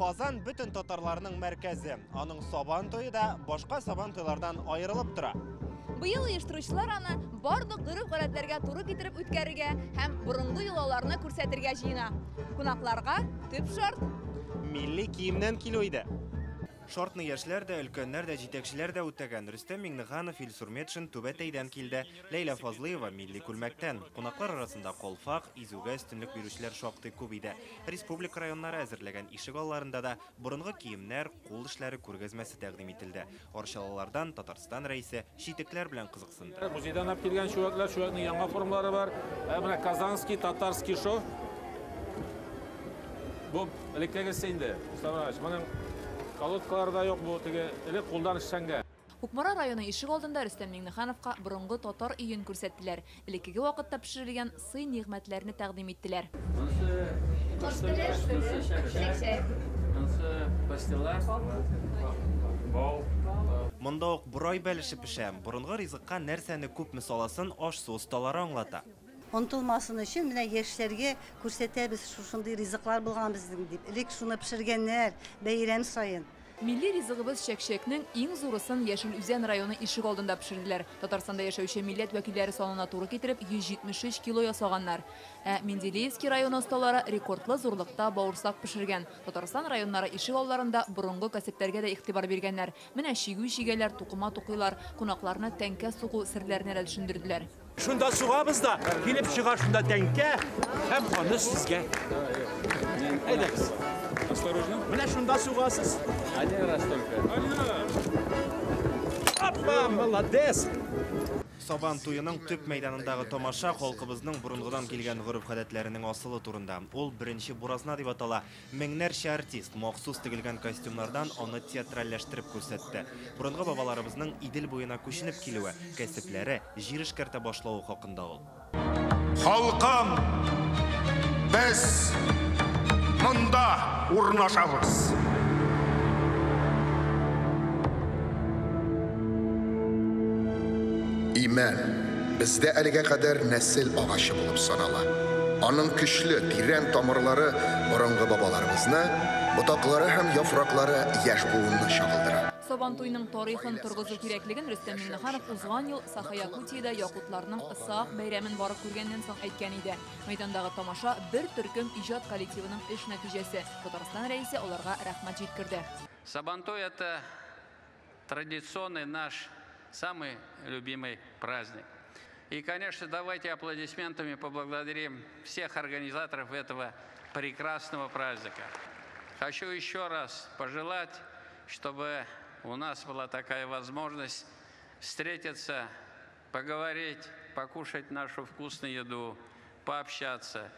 Казан бөтен татарларның мәркәзе. Аның Сабан туе да башка Сабан туйлардан аерылып тора. Быел оештыручылар аны барлык гореф-гадәтләргә туры китереп үткәрергә һәм борынгы йолаларны күрсәтергә җыена. Кунакларга төп шарт милли киемнән килү иде. Шартны яшьләр дә, өлкәннәр дә, җитәкчеләр дә үтәгән. Рөстәм Миңнеханов, Илсур Метшин түбәтәйдән килде. Ләйлә Фазлыева милли күлмәктән. Кунаклар арасында калфак, изүгә өстенлек бирүчеләр шактый күп иде. Республика районнары әзерләгән ишек алларында да борынгы киемнәр, кул эшләре күргәзмәсе тәкъдим ителде. Арчалылардан Татарстан Рәисе читекләр белән кызыксынды. Музейдан алып килгән чүәкләр, чүәкнең яңа формалары бар. Ә менә казанский, татарский шов. Бу элеккегесе инде, Рөстәм Иванович. Моның колодкалары да юк, бу теге элек кулдан эшләнгән. Кукмара районы ишек алдында Рөстәм Миңнехановка борынгы татар өен күрсәттеләр. Элеккеге вакытта пешерелгән сый-нигъмәтләрне тәкъдим иттеләр. Монысы чәк-чәк, монысы пастила, бал. Монда ук борай бәлеше пешә. Борынгы ризыкка нәрсәне күпме саласын аш-су осталары аңлата. Онытылмасын өчен менә яшьләргә күрсәтәбез, шушындый ризыклар булган безнең дип. Элек шуны пешергәннәр бәйрәм саен. Милли ризыгыбыз чәк-чәкнең иң зурысын Яшел Үзән районы ишек алдында пешерделәр. Татарстанда яшәүче милләт вәкилләре санына туры китереп 173 кило ясаганнар. Ә Менделеевский районы осталары рекордлы зурлыкта бавырсак пешергән. Татарстан районнары ишек алларында борынгы кәсепләргә дә игътибар биргәннәр. Менә чигү чигәләр, тукыма тукыйлар, кунакларны тәңкә сугу серләренә дә төшендерделәр. Шунда сугабыз да, килеп чыга шунда тәңкә һәм аны сезгә. Әйдәгез. Осторожно. Менә шунда сугасыз. Один раз только. Апа, молодец! Сабан туеның төп мәйданындагы тамаша халкыбызның борынгыдан килгән гореф-гадәтләренең асылы турында. Ул беренче буразна дип атала. Меңнәрчә артист махсус тегелгән костюмнардан аны театральләштереп күрсәтте. Борынгы бабаларыбызның Идел буена күченеп килүе, кәсепләре, җир эшкәртә башлавы хакында ул. Халкым, без монда урнашабыз. Имән бездә әлегә кадәр нәсел агачы булып санала. Аның көчле, тирән тамырлары борынгы бабаларыбызны, ботаклары һәм яфраклары яшь буынны чагылдыра. Сабан туеның тарихын торгызу кирәклеген Рөстәм Миңнеханов узган ел Саха-Якутиядә якутларның Ысыах бәйрәмен барып күргәннән соң әйткән иде. Мәйдандагы тамаша бер төркем иҗат коллективының эш нәтиҗәсе. Татарстан Рәисе аларга рәхмәт җиткерде. Сабантуй это традиционный наш самый любимый праздник. И, конечно, давайте аплодисментами поблагодарим всех организаторов этого прекрасного праздника. Хочу еще раз пожелать, чтобы у нас была такая возможность встретиться, поговорить, покушать нашу вкусную еду, пообщаться,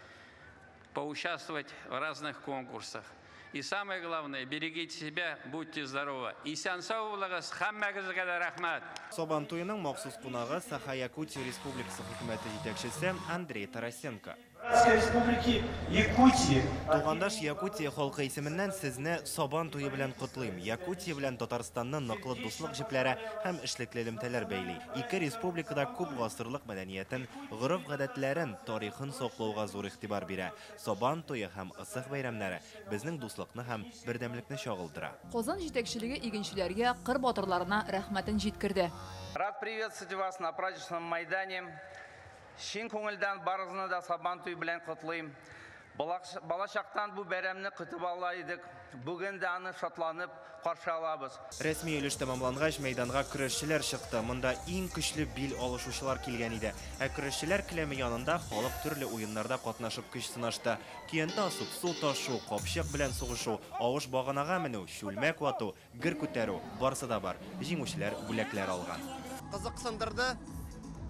поучаствовать в разных конкурсах. И самое главное, берегите себя, будьте здоровы. Исән-сау булыгыз, һәммәгезгә дә рәхмәт. Сабан туеның махсус кунагы Саха-Якутия Республикасы хөкүмәте җитәкчесе Андрей Тарасенко. Республики Якутии. Тугандаш Якутия халкы исеменнән сезне Сабан туе белән котлыйм. Якутия белән Татарстанны ныклы дуслык җепләре һәм эшлекле элемтәләр бәйли. Ике республикада күп гасырлык мәдәниятен, гореф-гадәтләрен, тарихын саклауга зур игътибар бирә. Сабан туе һәм Ысых бәйрәмнәре безнең дуслыкны һәм бердәмлекне чагылдыра. Казан җитәкчелеге игенчеләргә, кыр батырларына рәхмәтен җиткерде. Рад приветствовать вас на праздничном майдане. Чын күңелдән барыгызны да Сабан туе белән котлыйм. Балачактан бу бәйрәмне көтеп ала идек. Бүген дә аны шатланып каршы алабыз. Рәсми өлеш тәмамлангач, мәйданга көрәшчеләр чыкты. Монда иң көчле бил алышучылар килгән иде. Ә көрәшчеләр келәме янында халык төрле уеннарда катнашып көч сынашты. Көянтә асып су ташу, капчык белән сугышу, авыш баганага менү, чүлмәк вату, гер күтәрү барсы да бар. Җиңүчеләр бүләкләр алган. Кызыксындырды.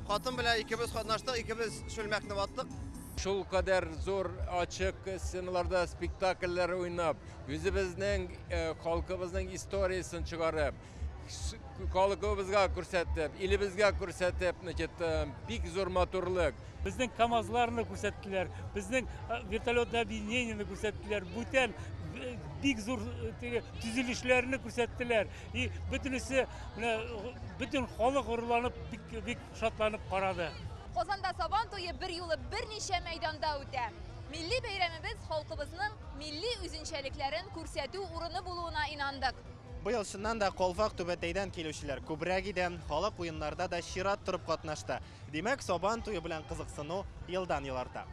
Хатын белән икебез катнаштык, икебез чүлмәкне ваттык. Шул кадәр зур ачык сценаларда спектакльләр уйнап, үзебезнең халкыбызның историясен чыгарып, халкыбызга күрсәтеп, илебезгә күрсәтеп, значит, бик зур матурлык. Безнең КАМАЗларны күрсәттеләр, безнең вертолетное объединениене күрсәттеләр, бүтән бик зур теге төзелешләрне күрсәттеләр. И бөтенесе, менә бөтен халык горурланып, бик, бик шатланып карады. Казанда Сабан туе бер юлы берничә мәйданда үтә. Милли бәйрәмебез халкыбызның милли үзенчәлекләрен күрсәтү урыны булуына инандык. Быел чыннан да калфак түбәтәйдән килүчеләр күбрәк иде. Халык уеннарда да чират торып катнашты. Димәк, Сабан туе белән кызыксыну елдан-ел арта.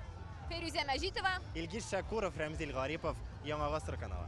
Фәйрүзә Мәҗитова, Илгиз Шәкуров, Рәмзил Гарипов, Яңа Гасыр каналы.